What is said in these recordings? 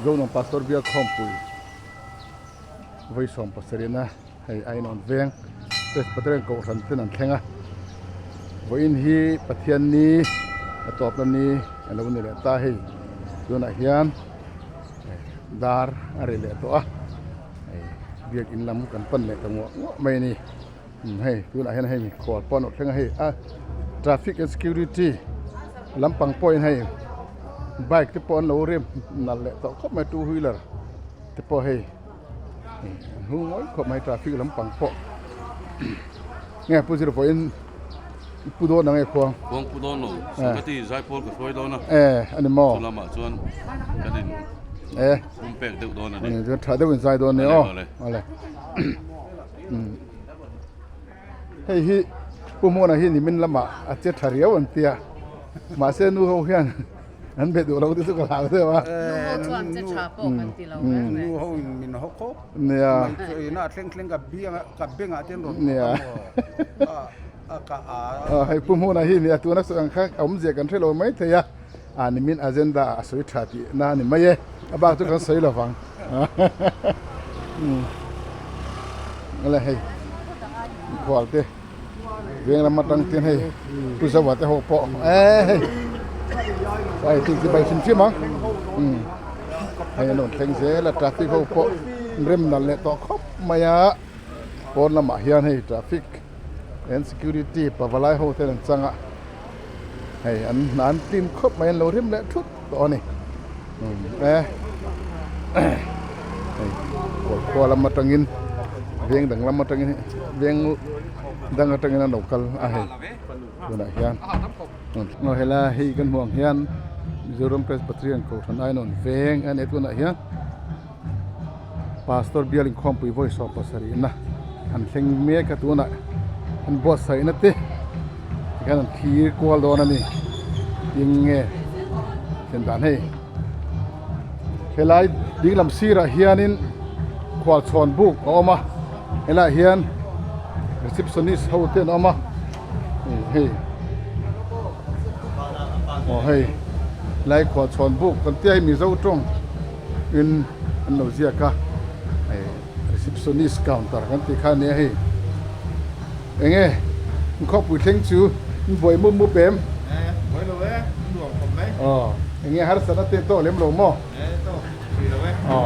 Zonuam Pastor Bial Khawmpui vawi 70 na hei a inawn veng Presbyterian Kohhran ten an thleng a vawiin hi Pathian ni a tawpna ni a lo ni leh ta hei tunah hian dar a ri leh tawh a hei biakin lam kan pan leh ta nguah nguah mai a ni hei tunah hian hei mikhual pawh an awrh thleng a hei a traffic and security lampang pawhin hei bike te pawh an lo rem nalh leh tawh khawp mai two wheeler te pawh hei an hung ngawi khawp mai traffic lampang pawh nge pu zir vawiin i pu dawn ang e khuang khuang pu dawn lo sangkati zaipawl ka hruai dawn a e ani maw chu lamah chuan kan in e pum pek deuh dawn ani chuan tha deuh in zai dawn ni aw ale hei hi pu hmuana hi nimin lamah a che tha riau an tia mahse nu ho hian an be duh lo te chu ka hlau deuh a nu ho chuan che tha pawh kan ti lo reng nu ho in min haw khawp nia mai chu ina a thleng thleng ka biang ka bengah te an rawn nia a ka a hei pu hmuana hi nia tuna sawi ang kha awmzia kan hre lo mai thei a a nimin agenda ah a sawi tha tih na a ni mai e a bak chu kan sawi lo vang ala hei mikhual te veng lam atang ten hei pu zaua te ho pawh e hei ai tin chi bai hrim hrim ang hei an rawn thleng zel a traffic ho pawh rem nalh leh tawh khawp mai a pawn lamah hian hei traffic and security pavalai ho ten an chang a. Hei an hna an tlim khawp mai an lo rim leh thut tawh a ni e hei kawlkhua lam atangin veng dang lam atangin veng dang atangin an lo kal a hei tunah hian aw helai hei kan hmuh ang hian Mizoram Presbyterian Kohhran Ainawn veng a ni tunah hian Pastor bial inkhawmpui vawi 70 na an thleng mek a tunah an buatsaihna te tikhian an thlir kual dawn a ni tin nge thlen dan hei helai ding lam sirah hianin khualchhawn buk a awm a helaiah hian receptionist ho te an awm a hei aw hei helai khualchhawn buk kan tia hi mizo tawng in an lo ziak a hei receptionist counter kan tih kha a nia hei eng nge inkhawpui thleng chu in buai mup mup em buai lo e nuam khawp mai aw eng nge harsatna te tawh lem lo maw e tawh thui lo e aw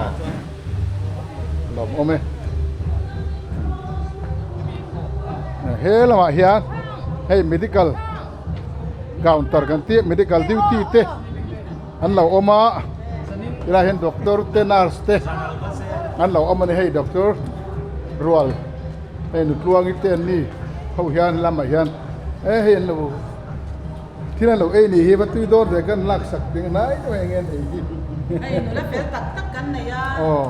lawm awm e he lamah hian hei medical counter kan tih medical duty te an lo awm a tilai hian doctor te nurse te an lo awm a ni hei doctor rual hei nutluangi te an ni ho hian lamah hian e hei an lo thil an lo ei ni hi va tui dawn ve kan lak sak ding hnai deuh eng nge an ei hi hei nula fel tak tak kan nei a aw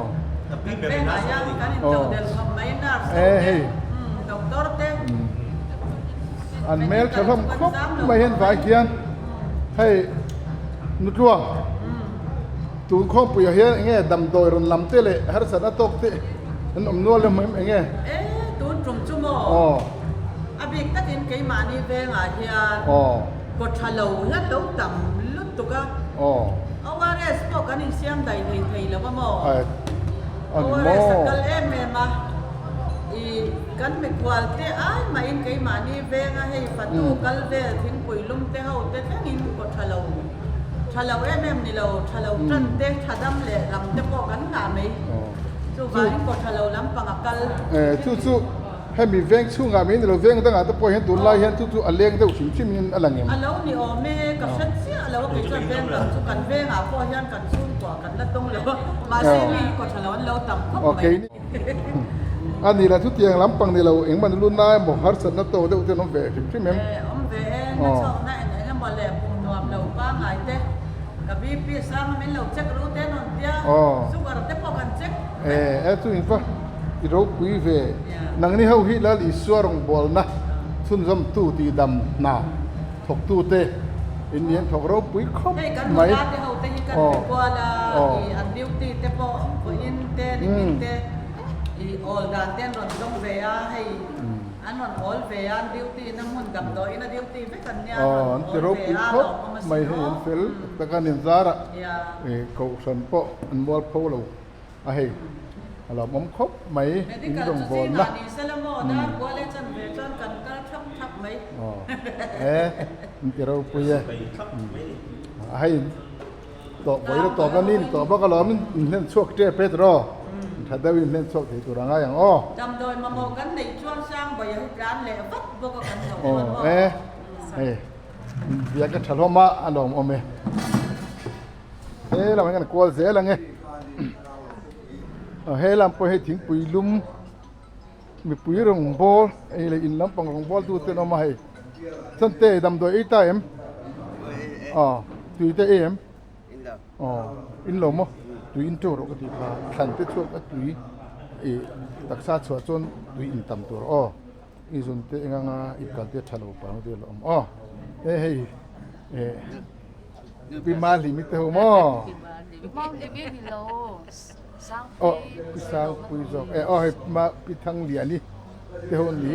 vengah hian kan intodelh khawp mai nurse ho te doctor te an hmel tha hlawm khawp mai hian vai hian hei Nutluang tun khawmpuiah hian eng nge damdawi rawn lam te leh harsatna tawk te an awm nual em eng nge? E tun tum chu maw? Aw. A bik takin keimahni vengah hian Aw. kaw tha lo hian lo tam lutuk a. Aw. ORS pawh kan insiam daih thei thei lo a maw? Ai a ni maw? ORS a kal em em a. I kan mikhual te ai mahin keimahni venga hei fatu kal vel thingpui lum te ho te thlengin kaw tha lo tha lo em em ni lo tha lo tan te tha dam leh lam te pawh kan ngah mai chuvangin kaw tha lo lampang a kal. E chu chu hemi veng chhungah mai ni lo veng dangah te pawh hian tunlai hian chu chu a leng deuh hrim hrim in a lang em? A lo ni awm e ka hre chiah lo a kei chuan veng dang chu kan vengah pawh hian kan chhungkua kan la tawng lo a mahse mi hi kaw tha lo an lo tam khawp mai. A ni la chutiang lampang ni lo engmah ni lu na emaw harsatna tawk deuh te an awm ve hrim hrim em? E awm ve e, na chhawkna eng eng emaw leh pum nuam lo pangngai te ka BP sang a min lo check ru te an rawn tia, sugar te pawh kan check vek. E e chu in va i ropui ve, nangni ho hi Lal Isua rawngbawlna chhunzawmtu tihdam hna thawktu te in ni an thawk ropui khawp Hei kan mai. nula te ho te hi kan be kual a, i an duty te pawh vawiin te nimin te i awl dan te an rawn zawng ve a, hei An rawn hawl ve a, an duty na hmun damdawiin a duty vek an nia, Aw, an an rawn ti hawl ve ropui a, khawp lawmawm a mai sin hei an aw. fel tak a nin zarah kohhran pawh an mual pho lo a hei a lawmawm khawp mai in Medical chu rawngbawlna. zingah ni sela maw, dar kual e chan ve chuan kan kal thap thap mai. Aw, e an ti ropui e. A hei tawh vawi la tawp a ni ni tawh bawk alawm in hlen chhuak tep e tiraw tha deuh in hlen chhuak thei tur a ngai ang aw. Damdawi mamawh kan neih chuan Sangbawi a hi tlan leh vat bawk a kan lo chuan aw e hei biak a tha hlawm a a lawm awm e he lamah hian kan kual zel ang e he lam pawh hei thingpui lum mipui rawngbâwl ei leh in lampang rawngbâwl tute an awm a hei chante damdawi ei ta em aw tui te ei em aw in lo maw tui in teuh rawh ka tih kha thlan te chhuak a tui ih taksa chhuah chuan tui in tam tur aw i zun te eng anga i kal te tha lo pang te a awm aw he hei eh pi Mahlimi te ho maw. Aw Pi Sangpui zawk e aw hei ma Pi Thangliani te ho an ni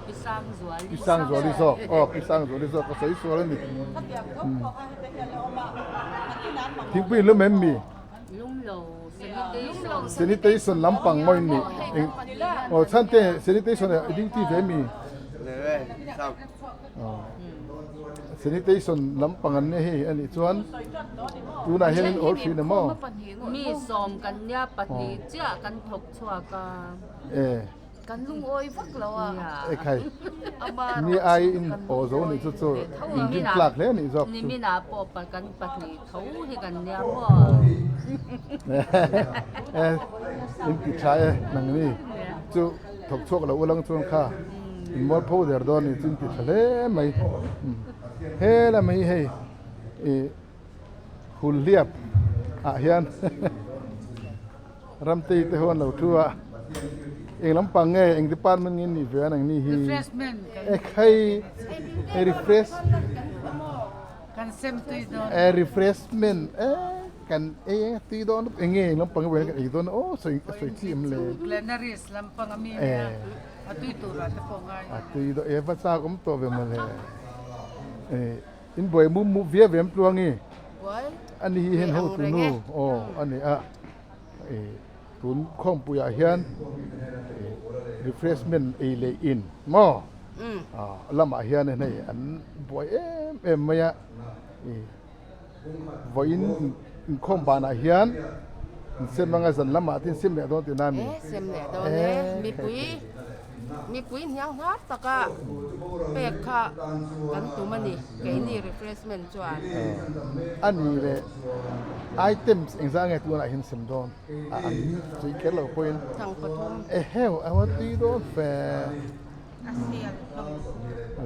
Pi Sangzuali zawk aw Pi Sangzuali zawk ka sawi sual a ni Thingpui in lum em mi Sanitation lampang maw in nih eng aw chhante sanitation ah i duty ve mi Sanitation lampang an nia hei a nih chuan tunah hian in awl thin em aw? Mi sawm kan nia pahnih chiah kan thawk chhuak a. E. Kan lungawi vak lo a. Ekhai. Mi ai in aw zo nih chu chu in rin tlak hle nih zawk chu. Niminah pawh kan pahnih tho hi kan nia maw. E in ti tha e nangni chu. Thawk chhuak lo ulang chuan kha in mual pho der dawn ni chu in ti tha hle mai. He lam hi hei ih hul hliap ah hian Ramtei te ho an lo thu a. Eng lampang nge eng department nge nih ve an ang ni hi. Ekhai refresh refreshment e. Kan ei eng a tui dawn lutuk eng nge eng lampang emaw kan ei dawn a aw sawi a sawi chi em le. Plenaries lampang a mi nia a tui tur ah te pawh ngai. A tui dawn e va chak awm tawh ve mawle. In buai mum mum viau ve em tluangi. Buai. Ani hi hen ho tu nu aw ani a tun khawmpui ah hian refreshment ei leh in maw lamah hian hei an buai em em mai a. Vawiin inkhawm banah hian insem anga zan lamah te insem leh dawn tihna a ni. E sem leh dawn e. Mipui mipui hniang hnar taka pek kha kan tum a ni keini refreshment chuan. A ni leh items engzah nge tunah hian sem dawn a an sawi kher lo pawhin. Thang pathum. Eheu a va tui dawn fe.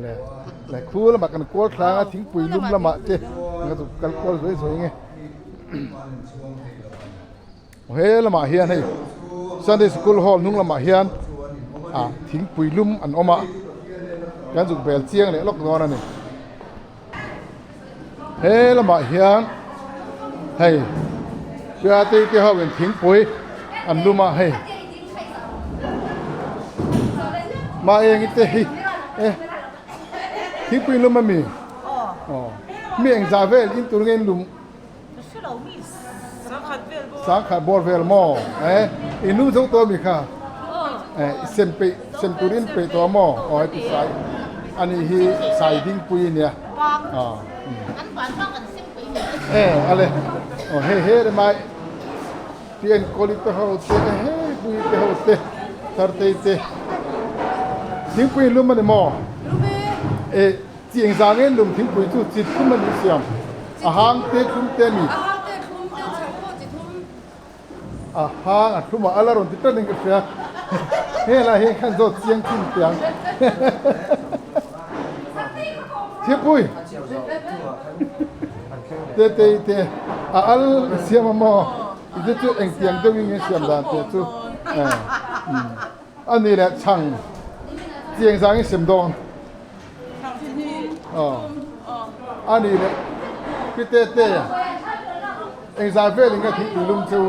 Le le khu lamah kan kual thlang a thingpui lum lamah te nga chu kal kual zuai zuai nge he lamah hian hei Sunday school hall hnung lamah hian ah thingpui lum an awm a kan zuk bel chiang leh lawk dawn a ni he lamah hian hei Piate te ho in thingpui an lum a hei mah eng te hi e thingpui lum ami aw mi eng zah vel in tur nge in lum sangkhat bawr vel maw e in lum zo tawh ami kha e sem peih sem turin peih tawh maw aw heti sai ani hi sai dingpui ania aw e ale aw hei he lemai Pian kawli te ho te hei pui te ho te Thartei te thingpui lum a ni maw? E chi eng zang nge lum thingpui chu chi thum a ni siam a hang te thlum te a ni a hang a thlum a a la rawn ti tlat in ka hria helai hian khan zawt chiang chin tiang thingpui te te te a al siam a maw i te chu engtiang deuhin nge siam dan tih chu a ni leh chhang chiang zangin sem dawn a ni leh pi te te engzah velin nge thingpui lum chu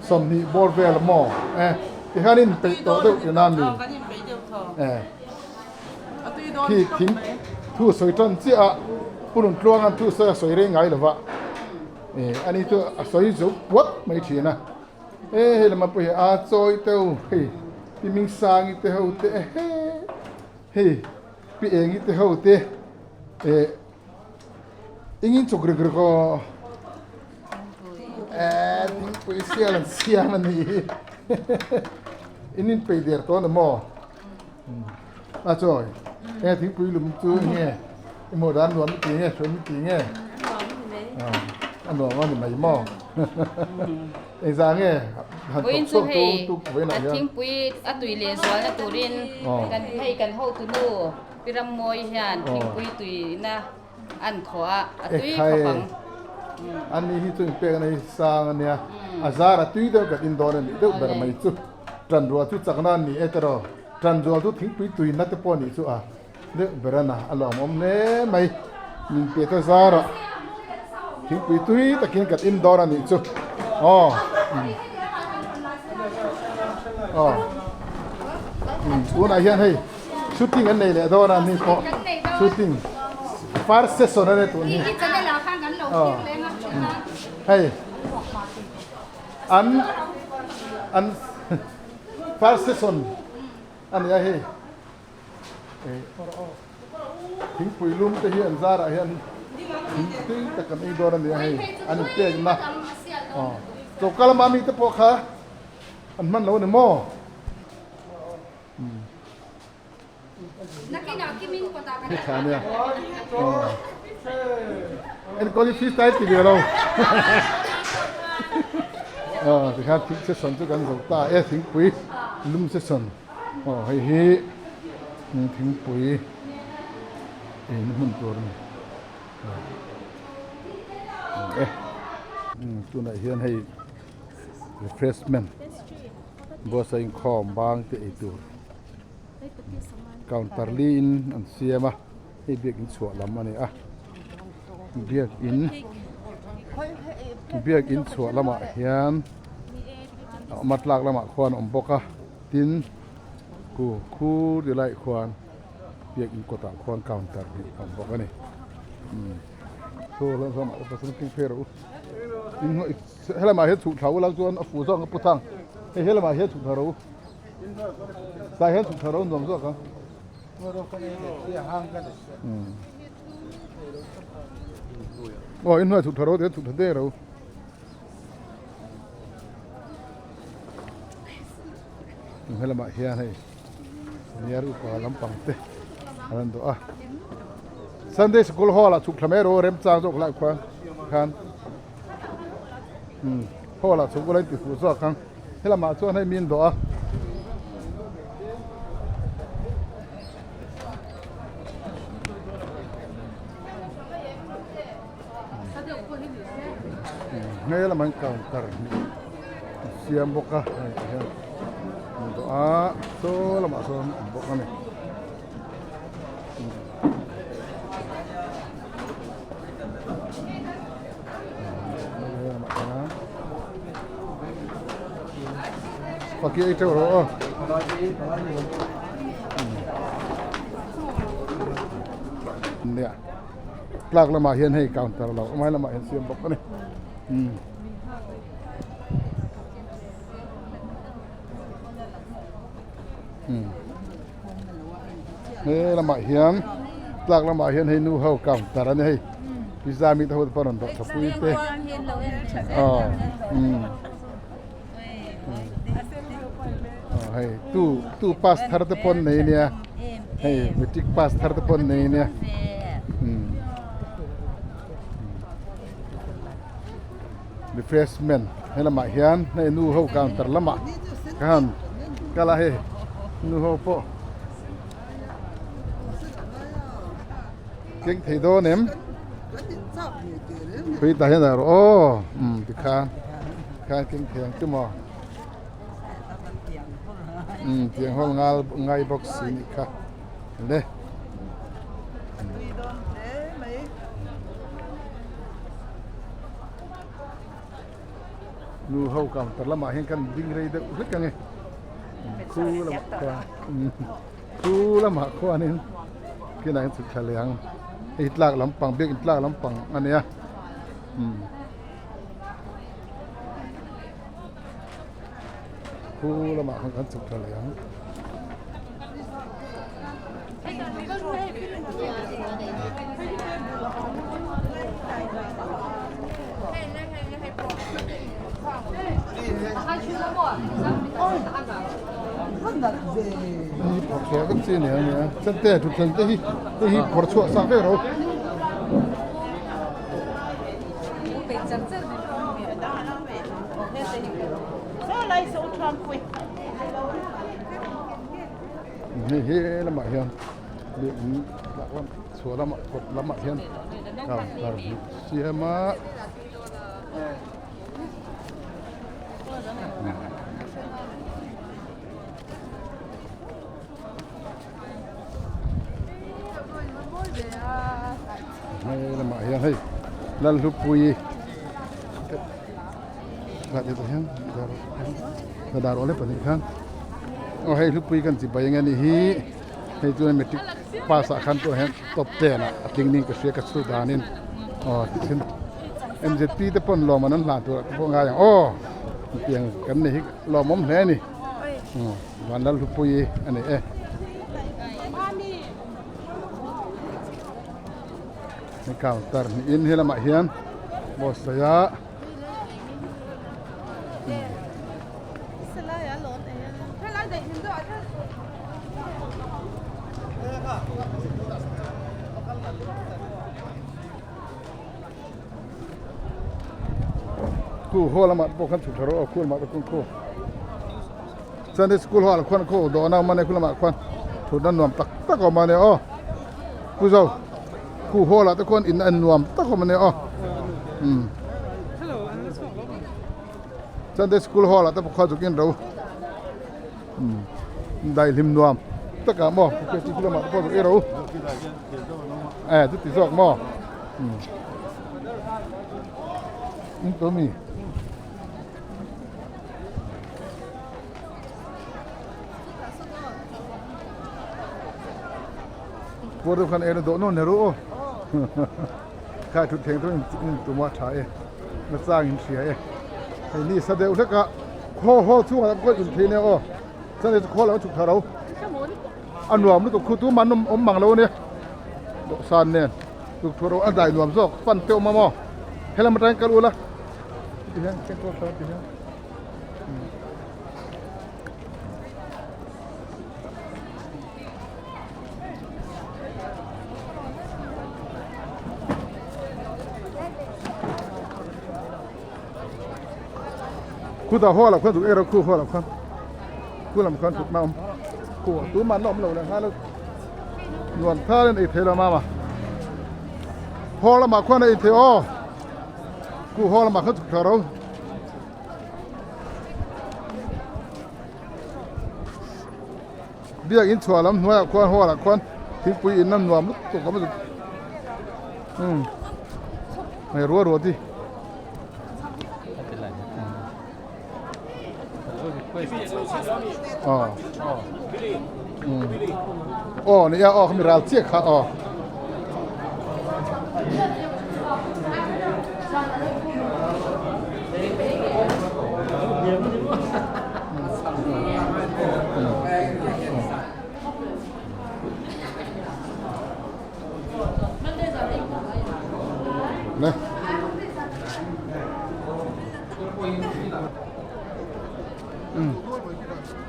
20 bawr vel maw e. Tikhan in peih tawh deuh tihna mi? Kan in peih deuh thaw. A tui dawn Khi thing thu sawi tan chiah a Punun tluangan thu sawi a sawi reng ngai lova ani chu a sawi zo puat mai thin a. E hei lama pawh hi a chawi teuh hei pi Mingsangi te ho te ehe hei pi Engi te ho te eh engin chawk rek rek aw eh thingpui sial an siam a ni hi in inpeih der tawh a ni maw a chawi e thingpui lum chu enge i hmuh dan nuam i ti nge hruai i ti nge a nuam a ni mai maw engzah nge han Vawiin thawk chu chhuak hei tu tu vawiin ah a hian thingpui a tui leh zualna turin kan hei kan hotunu Pi Rammawi hian thingpui tuina an thawh a, a tui khawp ang. Ani hi chu inpekna hi sang a nia, a zar a tui deuh kan in dawn a nih deuh ber mai chu. Tanrual chu chakna a ni e tiraw, tanrual chu thingpui tuina te pawh a nih chu a deuh ber a na, a lawmawm hle mai. Min pe ta zarah thingpui tui takin kan in dawn a nih chu aw. Aw tunah hian hei. Shooting an nei leh dawn a ni pawh shooting first session a ni tun hi hei an an first session a ni a hei thingpui lum te hi an zarah hian thingtui tak an ei dawn a ni a hei an inpekna choka lama mite pawh kha an hman lo a ni maw. Enkawl hi freestyle ti ve lo. Tikhan thing session chu kan zo ta e thingpui lum session aw hei hi thingpui in hmun tur a ni e tunah hian hei refreshment. Bus a inkhawm bang te ei tur counter li in an siam a hei biakin chhuah lam a ni a biakin biakin chhuah lamah hian a awm a tlak lamah khuan a awm bawk a tin khu khur ti laiah khuan biakin kawtah khuan counter hnih a awm bawk a ni umm. Helamah hian chhuk thla ula chuan a fuh zawk ang a pu thang. Hei helamah hian chhuk thla ro. Tlai hian chhuk thla ro nuam zawk ang. Aw in hnuai chhuk thla ro te chhuk thla te ro. Helamah hian hei niar upa lampang te an rawn dawh a. Sunday School hall ah chhuk thla mai ro remchang zawk lai khuan khan. Umm hall ah chhuk ula in ti fuh zawk ang helamah chuan hei min dawh a. Hmel lamah hian counter hnih an siam bawk a hei tah hian an dawh a saw lamah sawn a awm bawk a ni. Paki ei teuh rawh aw. Nia tlak lamah hian hei counter lo awm a helamah hian siam bawk a ni. He lamah hian tlak lamah hian hei nu ho counter a ni hei pizza mi te ho te pawh rawn dawh tha pui te aw umm aw hei tu tu pass thar te pawh an nei ania hei matric pass thar te pawh an nei ania umm refreshment helamah hian hei nu ho counter lamah khan kal a hei nu ho pawh keng thei dawn em pui tah hian a rawh aw umm tikhan tikhan keng thei ang chu maw umm tiang hawl ngal ngai bawk si nih kha le. Nu ho counter lamah hian kan ding rei deuh hlek ang e. Khu lamah khuan khu lamah khuanin kinah hian chhuk thla leh ang hei tlak lampang biakin tlak lampang a nia umm khu lamah khan kan chhuk thla leh ang. Hei phawrh chhuah vek chi a ni a nia chante thutthleng te hi hei hi phawrh chhuah sak vek ro. Hei he lamah hian biakin tlak lam chhuah lamah kawt lamah hian counter hnih siam a. Hei lamah hian hei Lalhlupui dar awle pahnih khan aw hei hlupui kan chi bai ang anih hi hei chuan matric pass ah khan tawh hian top ten ah a tling ning ka hria ka chhut danin aw tichuan M_Z_P te pawn lawm an an hlan tur ah te pawh ngai ang aw hetiang kan nei hi lawmawm hle a ni Vanlalhlupui a ni e. Hei counter niin he lamah hian buatsaih a Khu haw lamah te pawh khan chhuk thla rawh aw khu lamah te khuan khu Sunday school hall ah khuan khu dawhna a awm a nia khu lamah khuan thutna nuam tak tak a awm a nia aw Pu Zo khu hall ah te khuan in en nuam tak a awm a nia aw umm Sunday school hall ah te pawh khuan zuk in ro umm daihlim nuam tak ah maw khu lamah te pawh zuk in ro e chuti zawk maw umm in tawh mi. Pawr deuh khan en a dawh nawn hle ru aw khai thut thleng thung in tum a tha e na chang in hria e hei ni sa deuh hlek a khaw haw chhungah tak pawh in thei nia aw chuan hei chu khaw lam a chhuk thla ro a nuam lutuk khu tumah an awm mang lo a nia dawhsan nen chhuk thla ro a dai nuam zawk fan te awm a maw helam atangin kal ula ti hian ti hian. Khutah haw lah khuan zuk erawh khu haw lah khuan khu lam khuan thutna a awm khu tumah an la awm lo leh nghal a nuam thar in ei thei lo mama haw lamah khuan a ei thei aw khu haw lamah khuan chhuk thla ro. Biakin chhuah lam hnuaiah khuan hall ah khuan thingpui in a nuam lutuk a awm umm hei ruah ruah te aw umm aw nia aw khami ral chiah kha aw.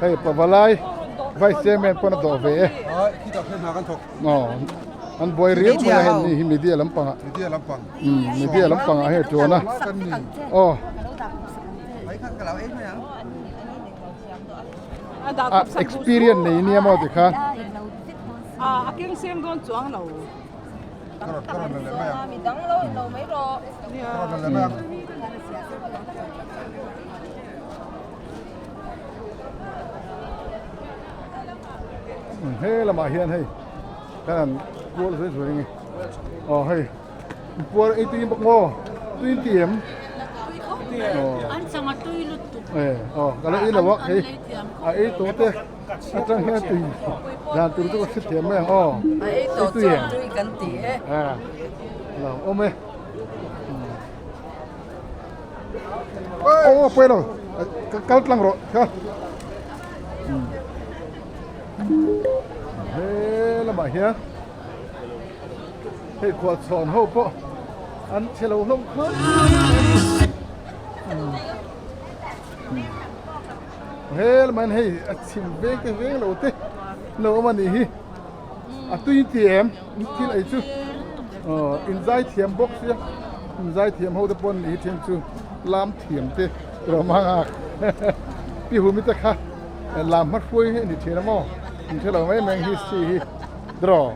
Hei pavalai vice chairman pawn a dawh ve e. Aw an buai riau mai a hei ni hi media lampangah media lampang media lampangah hei a tuan a aw a experience nei nia maw tikhan a keng seng dawn chuang lo He lamah hian hei kan han kual zui zui a ni aw hei puar ei tui bawk maw tui in ti em aw e aw ka la ei lo a hei a ei tawh te. Atang hian tui dan tur chu ka hre thiam mai ang aw. A ei tawh chuan tui kan ti e. A lo awm e. Aw pawi lo ka kal tlang rawh kha. He lamah hian hei khualchhawn ho pawh an che lo hlawm khawp mai. Hel mai hei a chhim veng te veng lo te lo awm a nih hi a tui ti em thil ei chu aw in zai thiam bawk sia in zai thiam ho te pawh an nih hi then chu lam thiam te rawh mang a pi humi te kha lam hma hruai hi a ni thin a maw in hre lo mai mai ang history hi draw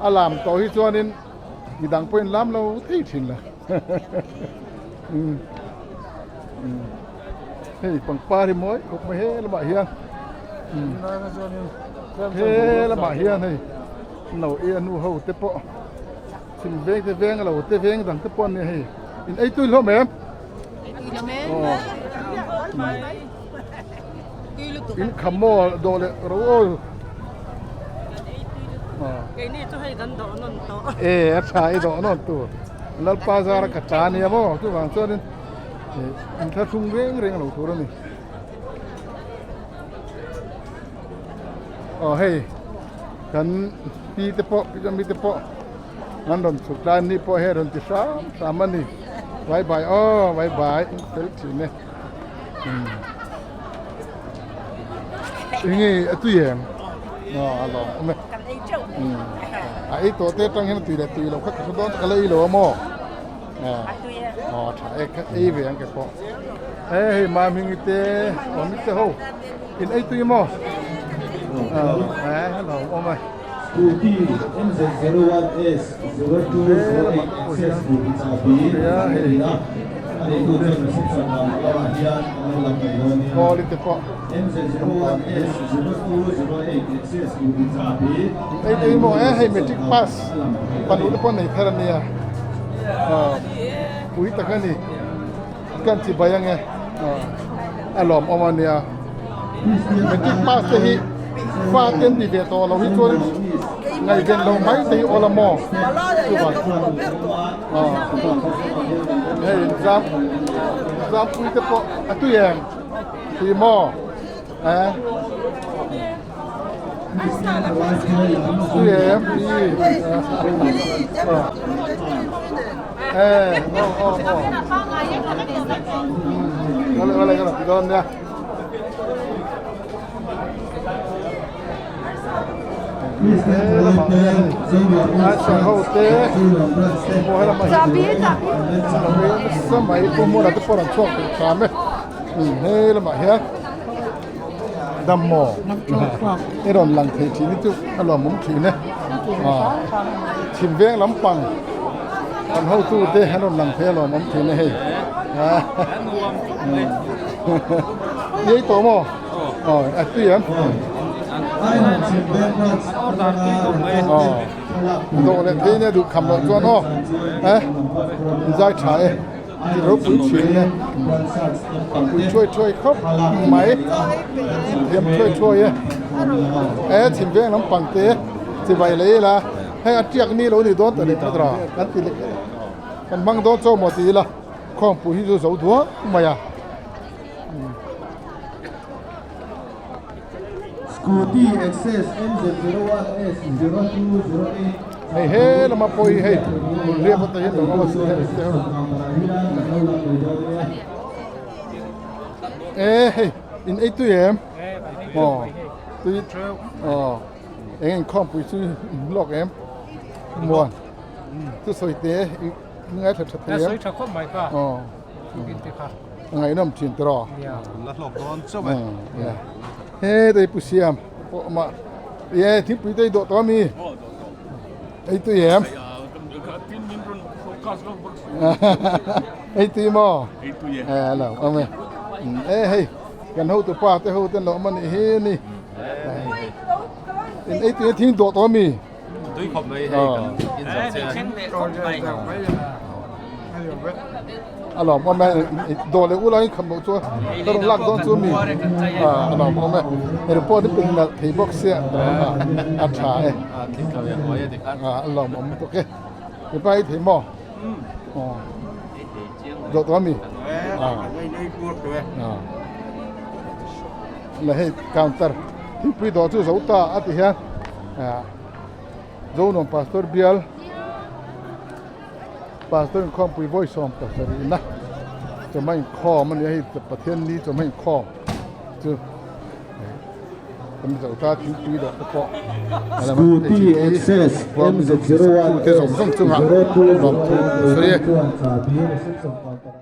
a lam tawh hi chuanin midang pawhin lam lo thei thin la. Hei pangpar hi mawi khawp mai he lamah hian he lamah hian hei no e a nu ho te pawh thim veng te veng lo te veng dang te pawh an nia hei in ei tui hlawm em in kham maw dawh leh ro aw e a tha i dawh nawn tur Lalpa zara ka ta ania maw chuvang chuanin inthlahrung reng reng lo tur a ni. Aw hei kan pi te pawh pi mi te pawh an rawn chhuk tlai ni pawh hei rawn ti hram hram a ni bye bye aw bye bye in fel thin e enge a tui em aw a lawm awm e. A ei tawh te atang hian a tui leh tui loh kha ka hre dawn ka la ei lo a maw aw tha e ka ei ve ang ke pawh e hei Mahmingi te Awmi te ho in ei tui maw e hello awm e Scooty MZ01S 0208 Access Scooty chahbi an nei a, a neitu chuan reception lam lamah hian an lo lam mai dawn nia. MZ01S 0208 Access Scooty chahbi Ei tui maw e hei matric pass pahnih te pawh nei thar ania pui tak a ni kan chi bai ange a lawmawm ania matric pass te hi fa te an ti ve tawh lo hi chuan ngaihven loh mai te hi awl a maw chuvang hei zam zampui te pawh a tui em tui maw eh tui em eh aw aw aw kala kala kala ti dawn nia Dammaw i rawn lang thei thin hi chu a lawmawm thin e chhim veng lampang kan hotu te an rawn lang thei a lawmawm thin e hei i ei tawh maw? Aw a tui em? Aw dawh leh phei nia duh kham loh chuan aw eh zai tha e ti ropui thin e pui thuai thuai khawp mai thiam thuai thuai e e chhim veng lampang te chibai leh ila hei a tiak ni lo ni dawn ta leh phawt ra kan ti leh kan hmang dawn chaw maw ti ila khawngpui hi chu zo duak mai a. Scooty Access MZ01S 0208 Hei he lama pawh hi hei hriat te hian lo awm a e hei in ei tui em aw tui aw eng inkhawmpui chu in lawk em muan thusawi te ngaithla tha thei em aw. A ngaihnawm thin tiraw? La hlawk dawn chauh e. He tei pu siam pawh mah e thingpui te i dawh tawh ami? Ei tui em? Ei tui maw? Ei tui e. E lo awm e. E hei kan hotu pa te ho ten lo awm a nih hi ni. In ei tui thing dawh tawh ami? Tui khawp mai hei kan in zo che. A lawmawm e, dawh leh ula in kham loh chu ka rawn lak dawn chu mi a lawmawm e. Report i pin nalh thei bawk sia a tha e. A lawmawm bawk e. Mipa i thei maw? Dawh tawh ami? La hei counter thingpui dawh chu zo ta a ti hian Zonuam Pastor bial Pastor inkhawmpui vawi 17 na chawhma inkhawm a ni a hei Pathian ni chawhma inkhawm chu kan zo ta thingpui dawh te pawh Scooty Access MZ01 te zawng zawng chungah 02 lawmthu sawi e. chuan chabi reception counter.